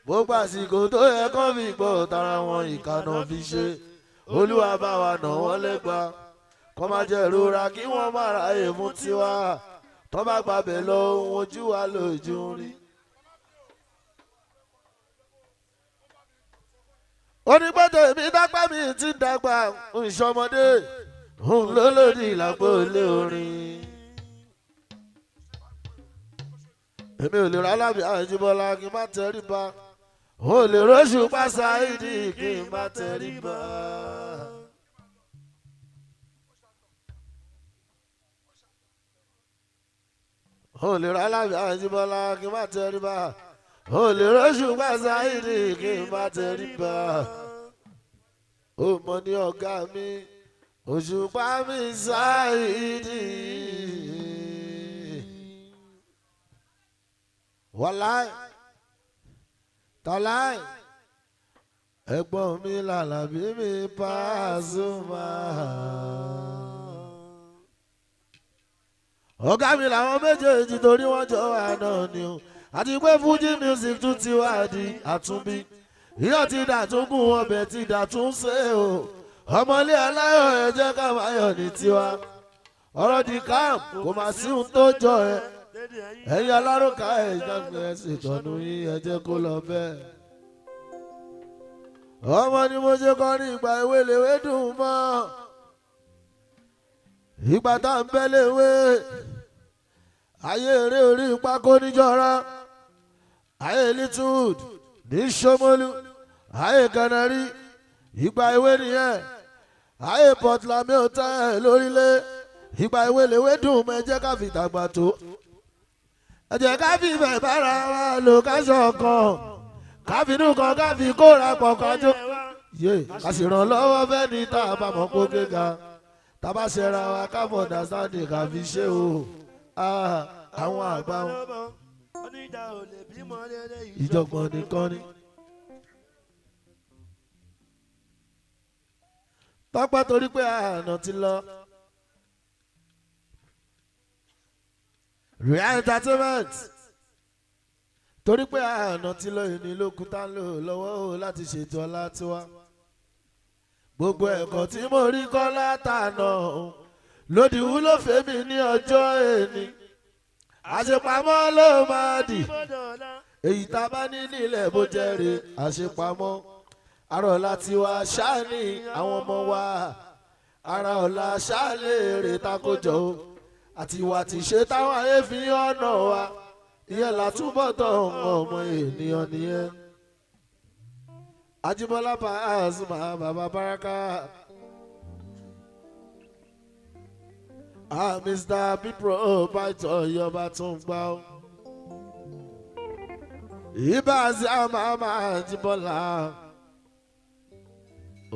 Gbogbo àsìkò tó yẹ kán fi gbọ́ tara wọn, ìkànnà fi ṣe. Olúwa bá wa nà wọ́n lẹ́gba, kọ́ máa jẹ́ ìrora kí wọ́n má ra èèmú tiwa tọ́ bá gbàbẹ̀ lọ, ohun ojú wa lójú ń rí. Onígbọ́dọ̀ èmi dápá mi ti dàgbà ìṣọmọdé òun ló lòdì ìlàgbọ́ ilé orin. Èmi ò lè rà lábẹ́ Àjíbọ́lá kí n má tẹríba, ò lè rọ́ṣù pàṣà ìdí kí n má tẹríba. Ò lè rà lábẹ́ Àjíbọ́lá kí n má tẹríba, ò lè rọ́ṣù pàṣà ìdí kí n má tẹríba. Ó mọ ní ọ̀gá mi, Òṣùpá mi Sáìdì. Wàláì tàláì, ẹ̀gbọ́n mi làlàbí mi Pasuma. Ọ̀gá mi làwọn méjèèjì torí wọ́n jọ wà náà ni o, àti pé Fuji music tún ti wá di àtúnbí, iyọ̀ ti dàtúngùn, ọbẹ̀ ti dàtún ṣe o. Ọmọlé aláyọ̀, ẹ jẹ́ ká máa yọ̀ ní tiwa. Ọ̀rọ̀ di camp, kò má sí ohun tó jọ ẹ. Ẹ̀yin alárùkà, ẹ̀ jágbe, ẹ̀ ṣètọ́nu yín, ẹ jẹ́ kó lọ bẹ́ẹ̀. Ọmọ ni mo ṣe kọ́ ní ìgbà ewé lèwe dùn mọ́, ìgbà tá à ń bẹ́ léwe, ayé eré orí pákó níjọra, ayé Littlewood ní Ṣómólú, ayé Canary, ìgbà ewé nìyẹn, ayé Portland Hotel lórílẹ̀. Ìgbà ewé lèwe dùn mọ́. Ẹ jẹ́ ká fi dàgbà tó, ẹ jẹ́ ká fi ìfẹ́ bára wa lò, ká ṣọ̀kan, ká finú kan, ká fi kóra pọ̀, ká jó yé, ká sì ràn lọ́wọ́ fẹ́ ní tá a bá mọ̀ kó gíga, tá a bá ṣẹra wa, ká fọ̀ understanding, ká fi ṣe o. Ah, àwọn àgbà wọn ìjọ̀gbọ̀n nìkan ni. Tọ́pẹ́, torí pé àná ti lọ. Real Entertainment, torí pé àná ti lọ, ìní lókun tá ń lò lọ́wọ́ o láti ṣètò ọlá tiwa. Gbogbo ẹ̀kọ́ tí mo rí kọ́ látànà lòdì wúlò fèmí ní ọjọ́ èní. Àṣepamọ́ ló máa dì èyí tá a bá ní nílẹ̀, bó jẹ́ rè àṣepamọ́. Àrò ọ̀la tiwa ṣáàní àwọn ọmọ wa, ara ọ̀la ṣáàlè takojọ o, àti ìwà tí ṣe táwọn ayé fi ọ̀nà wa, ìyẹn làtúbọ̀tán ọmọ ènìyàn nìyẹn. Ajíbọ́lá Pasuma, bàbá Baraka. Ah, Mr. Bipro Python yọba tún gbá o. Ibà sí àmàmà Ajíbọ́lá.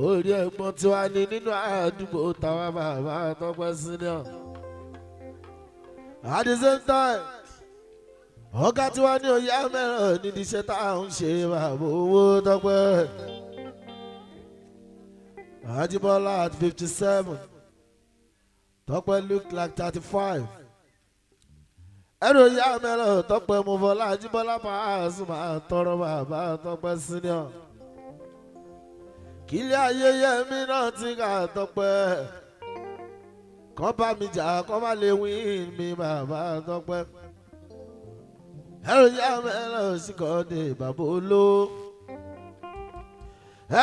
Orí ẹ̀gbọ́n tiwa ní nínú àdúgbò táwa, bàbá Tọ́pẹ́ senior. At the same time, ọ̀gá tiwa ní oyè mẹ́ràn nídìí iṣẹ́ tá à ń ṣe, bàbá owó Tọ́pẹ́. Ajíbọ́lá at 57, Tọ́pẹ́ look like 35. Ẹrù ìyá mẹ́ràn Tọ́pẹ́ mo fọlá Ajíbọ́lá Pasuma tọrọ, bàbá Tọ́pẹ́ senior. Kílẹ̀ ayẹyẹ mi náà ti kà Tọ́pẹ́. Kọ́ bá mi jà, kọ́ má lè win mi, bàbá Tọ́pẹ́. Ẹrù ìyá mẹ́ràn sí kọ́ de bàbá olówó.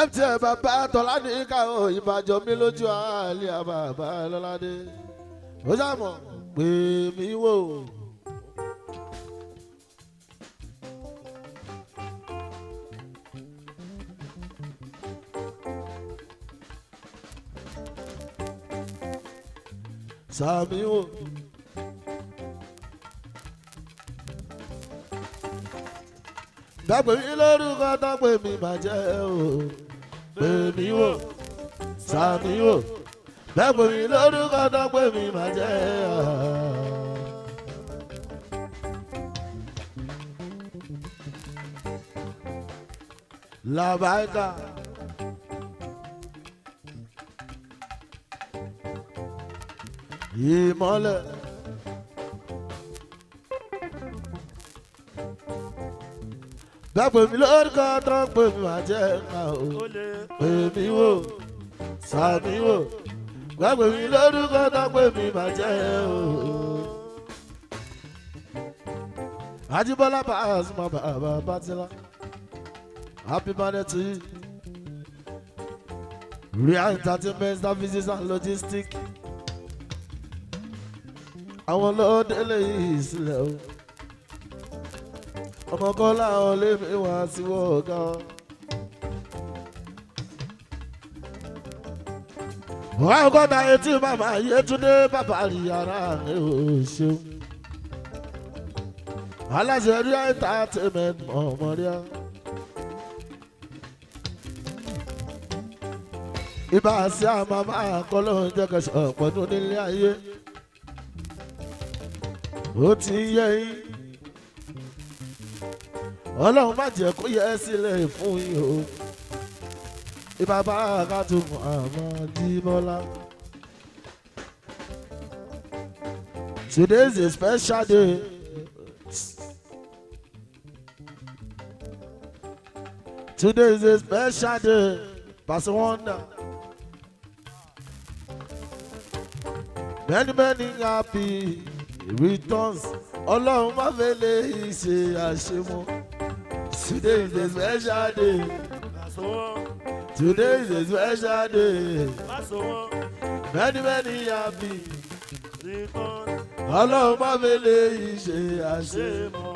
MTN, bàbá Tọ́lá ní káwọn ìbàjọ́ mi lójú àlẹ́ bàbá Lọ́ládé. Ó sàmọ̀ pé mi wò. Sàmì wò. Dàpè mi lórúkọ tọ́pẹ́ mi bàjẹ́ o. Pè mí wò, sàmì wò. Dàpè mi lórúkọ tọ́pẹ́ mi bàjẹ́ o. Làbáìkà. Ìmọ́lẹ̀. Gbàgbé mi lórúkọ tó ń pè mí máa jẹ́ ẹ̀ka o. Pè mí wò, sàmí wò. Gbàgbé mi lórúkọ tó ń pè mí máa jẹ́ o. Ajíbọ́lá Pasuma bàbá Bátìlá. Happy birthday to you. Real Entertainment Services and Logistics. Àwọn lọ́dẹ́lẹ̀ yìí sílẹ̀ o. Ọmọ Kọ́lá ọ̀lẹ́mi wá sí wọ́ọ̀gá. Wọ́n á kọ́ta etí bàbá Yétúndé bàbá Àríyàrá rẹ̀ ò ṣeun. Aláṣẹ Real Entertainment mọ̀ọ́mọ́ríà. Ibà sí àmàmà kọ́lọ́hún jẹ́ kẹsàn-án ọ̀pọ̀dún nílé ayé. Ó ti yẹ yín. Ọlọ́run má jẹ́ kó yẹ sílẹ̀ fún yín o. Ibà bá kàtó àmọ́ Jíbọ́lá. Today is a special day. Today is a special day. Pastor Wonder. Many, many happy returns. Ọlọ́run má fẹ́ lè ṣe àṣemọ́. Today is a special day. Today is a special day. Many, many happy. Ọlọ́run má fẹ́ lè ṣe àṣemọ́.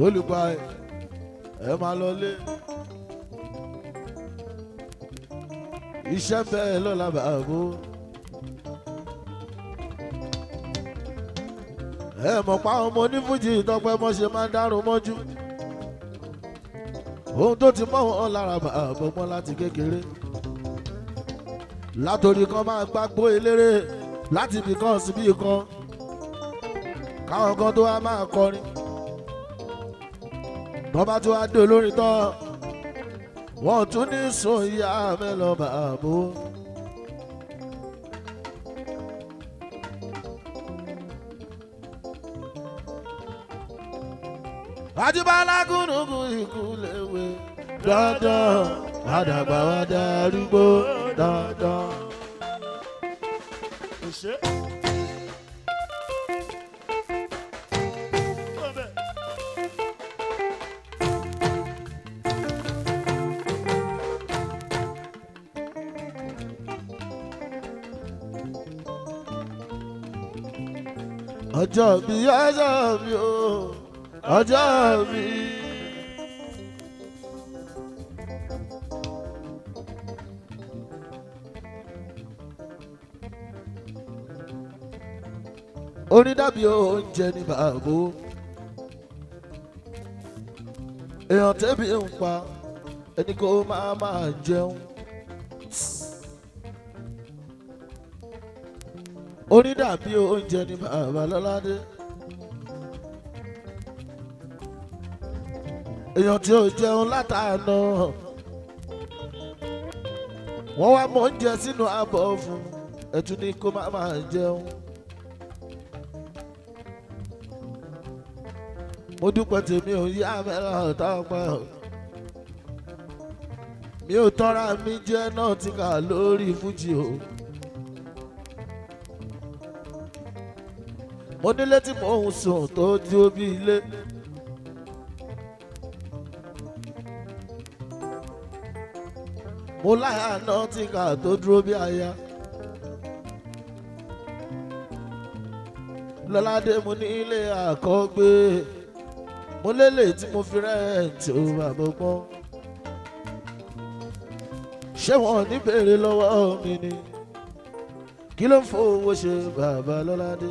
Olùkọ́ ẹ máa lọ lé iṣẹ́ bẹ́ẹ̀ lọ́la bàbá ẹ mọ̀ pa ọmọ onífújì tọpẹ́ mọ́ ṣe máa ń dárun mọ́jú ohun tó ti mọ́ wọn lára bàbá mọ́ láti kékeré látòrí kan máa gbàgbó eléré láti ibì kan síbì kan káwọn kan tó wá máa kọrin tọ́ba tí wàá dé olórin tán wọ́n tún ní sùn ìyá mẹ́lọ bàbá. Àjíbọ́lá gúnugún ikú léwe dandan àdàgbà wa darúgbó dandan. Ọjọ́ bí ọjọ́ bí o ọjọ́ bí. Orin dàbí oúnjẹ ní bàbá èèyàn tẹ́bi ń pa ẹni kó máa máa jẹun. Orin dàbí oúnjẹ ní bàbá Lọ́ládé. Èèyàn tí ò jẹun látàánà wọ́n wá mọ oúnjẹ sínú abọ́ fún ẹ̀tún ní kó má máa jẹun. Mo dúpẹ́ tèmi ò yá mẹ́ràn ọ̀tá ọpẹ́ o. Mi ò tọ́ra mi jẹ́ náà ti kà lórí fújì o. Mo nílé tí mò ń sùn tó dúró bí ilé. Mo láyà náà ti kà tó dúró bí aya. Lọ́ládé mo ní ilé àkọ́gbé. Mo lélẹ̀ tí mo fi rẹ́ǹtì ó bàbá pọ́n. Ṣé wọn ò ní béèrè lọ́wọ́ mi ni? Kí ló ń fowó ṣe bàbá Lọ́ládé?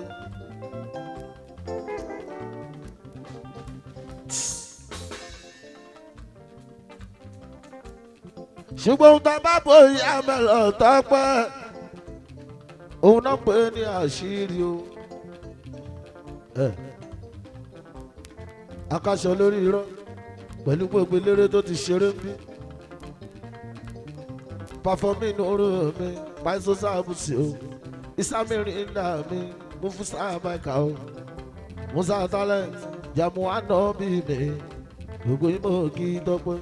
Ṣùgbọ́n ohun tá a bá bóyá mẹ́lọ̀ tọ́pẹ́ òun náà pé ní àṣírí o. Akáṣọ lórí irọ́ pẹ̀lú gbogbo eléré tó ti ṣeré ń bí. Pàfọ́mì nùrù mi, Pàṣẹ Sáàbùsì o, Ìsàmìrì ńlá mi, Mufusa Maika o, Musa Talent, Jàmù Ànábì mi, gbogbo ìmọ̀ kí tọ́pẹ́.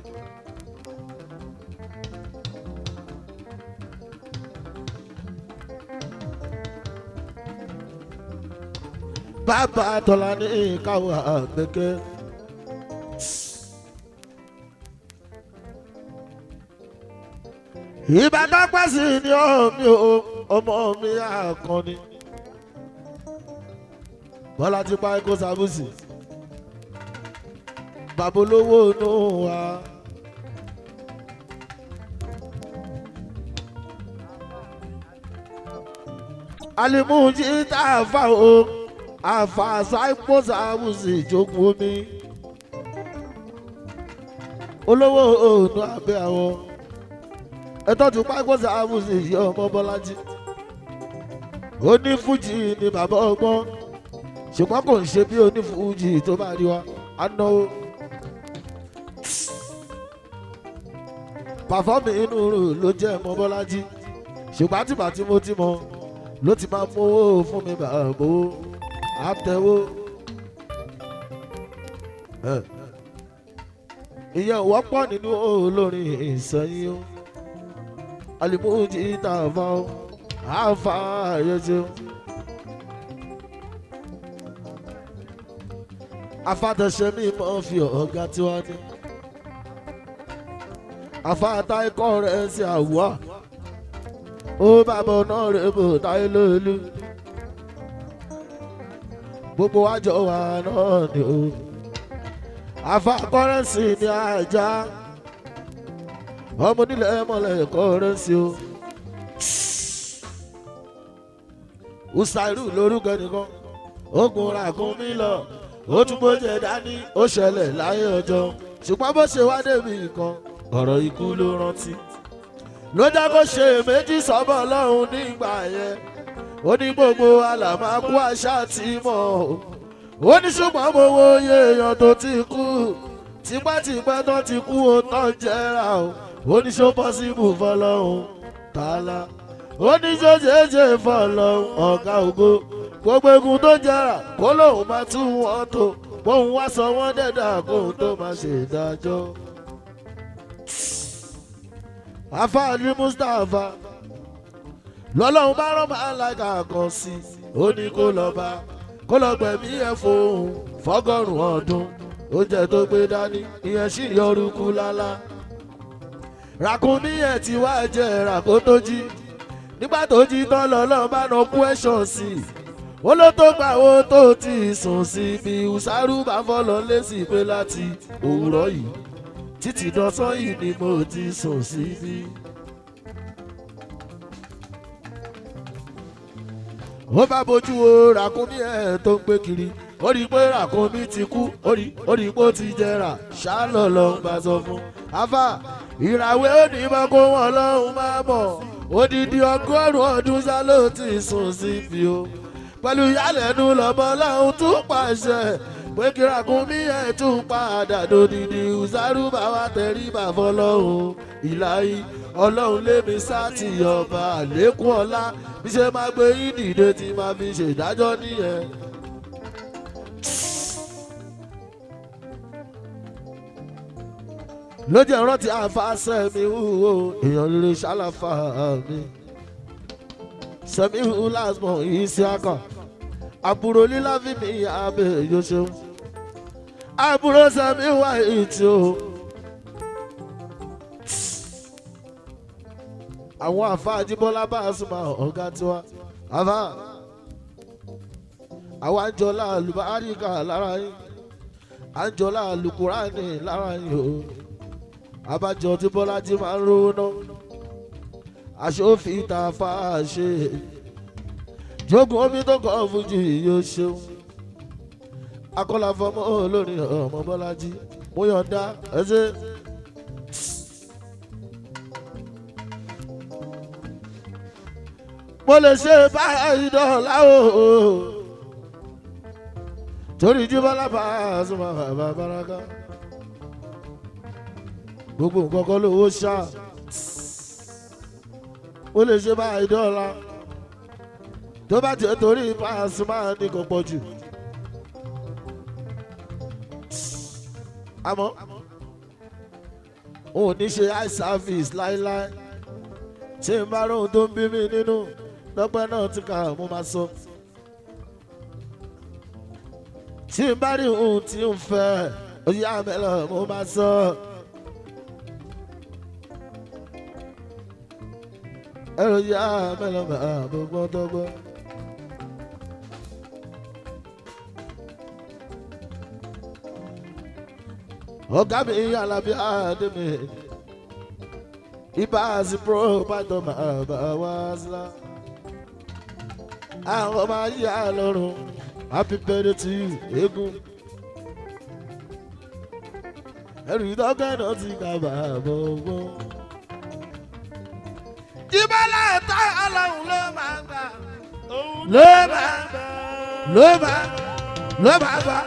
Bàbá Tọ́lá ní káwọ́ àgbẹ̀kẹ́. Ìbàdàn pẹ̀sì ni ọmọ ọmọ mi àkànni. Bọ́lá ti pa ikú sàbùsì. Bàbá olówó inú wa. Alimuji tá a fa o, àfàṣà ikú sàbùsì ìjókòó omi. Olówó òòlù abẹ́ àwọn ẹtọ́ ti pákó sàmùsì yìí ọmọ Bọ́lájí. Onífújì ni bàbá ọgbọ́n, ṣùgbọ́n kò ń ṣe bí onífújì tó bá rí wa á náwó. Pàfọ́ọ̀mù inú rò ló jẹ́ ọmọ Bọ́lájí, ṣùgbọ́n àtìgbà tí mo ti mọ̀ ló ti máa mú owó fún mi bàbá owó àtẹ̀wó. Ìyẹn ò wọ́pọ̀ nínú olórin ìsọyìn o. Alimuji tàfà ó àfà yẹjẹ. Afátẹ̀ṣe mi mọ̀ fi ọ̀gá tiwa ní. Afáàtà ikọ̀ rẹ̀ sí àwọ̀. Ó bàbá náà rẹ̀ bò táyé lólu. Gbogbo àjọ wa náà ni o. Àfà kọ́rẹ́nsì ni ajá. Ọmọ onílẹ̀ mọ̀lẹ́ kọ́rẹ́nsì o. Usairu lórúkọ nìkan. Ogun ràkún mi lọ. Ó tún gbóúnjẹ dání. Ó ṣẹlẹ̀ láyé ọjọ́. Ṣùgbọ́n bó ṣe wá débi nǹkan, ọ̀rọ̀ ikú ló rántí. Ló jẹ́ kó ṣe méjì sọ́bọ̀ lọ́hùn nígbà yẹn. Ó ní gbogbo àlàmà kú àṣà tí mọ̀ o. Ó ní ṣùgbọ́n mo wo iye èèyàn tó ti kú. Tipẹ́tipẹ́ tó ti kú ó tán jẹ́ra o. Ó ní ṣó pọ́sibù fọlọ́hún tààlà. Ó ní ṣó ṣeéṣe fọlọ́hún ọ̀gá ògo. Gbogbo egun tó jẹrà kó lóun máa tún wọn tó. Bóun wá sọ wọ́n dẹ̀dà kóun tó máa ṣèdájọ́. Àfáàní Mustapha lọ́lọ́run bá rán màláíkà kan sí i. Ó ní kó lọ bá kó lọ gbẹ̀mí ẹ̀ fóun fọ́gọ́rùn-ún ọdún. Oúnjẹ tó gbé dání ìyẹn sì yọrùkú lálá. Ràkúnmí ẹ̀ ti wá jẹ ràkó tó jí. Nígbà tó jí tán lọ́lọ́run bá nà kú ẹ̀ṣọ̀ sí i. Ó ló tó gbà wo tó ti sùn sí bí Usaru bá fọlọ́ lésì pé láti òwúrọ̀ yìí títí dọ́sán yìí ni mo ti sùn síbí. Ó bá bójú wo ràkúnmí ẹ̀ tó ń gbé kiri. Ó rí i pé ràkúnmí ti kú, ó rí i pé ó ti jẹrà, ṣáàlọ̀ ló ń bá sọ fún. Afa ìràwé ó ní bá kó wọn lọ́hùn máa mọ̀. Odidi 100 ọdún sá ló ti sùn síbi o. Pẹ̀lú ìyàlẹ́nu lọ́mọ lọ́hùn tún pàṣẹ pé kí ràkúnmí ẹ̀ tún padà dòdìdì. Usaru bá wa tẹríba fọlọ́hún ìlàyé ọlọ́run lémi sáàtì ọba àlékún ọlá bí ṣe máa gbé yín dìde tí máa fi ṣèdájọ́ nìyẹn. Ló jẹ́ rántí àfa sẹ́mi wúwo èèyàn rere ṣàlàfà mi sẹ́mi wú lásìmọ̀ yìí sí akọ àbúrò lílá fi mi àbẹ̀ yóò ṣeun àbúrò sẹ́mi wá ìtì o. Àwọn àfa Àjíbọ́lá bá a súnmọ́ ọ̀gá tiwa àfa àwa ń jọlá àlùbáríkà lára yín. Àǹjọ́lá Alukurani lára yìí o. Abájọ tí Bọ́lájí máa ń rówó ná. Aṣòfin ta fa ṣe. Jogun omi tó kọ́ fújì yóò ṣeun. Akọ́lá fọmọ olórin ọmọ Bọ́lájí. Mo yọ̀ǹda ẹ ṣe. Mo lè ṣe báyìí dọ̀la o. Torí Jíbọ́lá Pasuma bàbá Báràkà. Gbogbo nǹkan kọ́ lówó ṣá. Mo lè ṣe báyìí dọ̀la. Tó bá jẹ́ torí Pasuma ní kò pọ̀ jù. Àmọ́ òun ò ní ṣe eye service láéláé. Tí n bá róhun tó ń bí mi nínú lọ́pẹ́ náà ti kà mo máa sọ. Tí n bá rí ohun tí ń fẹ́ oyè àmẹ́lẹ̀ mo máa sọ. Ẹ̀rọ yá àmẹ́lẹ̀ máa gbogbo dọ́gbọ́. Ọ̀gá mi Alábí Adémi ibà sí pro pàtó máa bá wá sílá. Àwọn máa yá lọ́rùn happy birthday to you eégún. Ẹrù ìdọ́gẹ́ náà ti kà bàbọ̀ wọ́n. Jíbọ́lá ẹ̀tọ́ Ọlọ́run ló máa gbà. Ló máa ló máa ló máa gbà.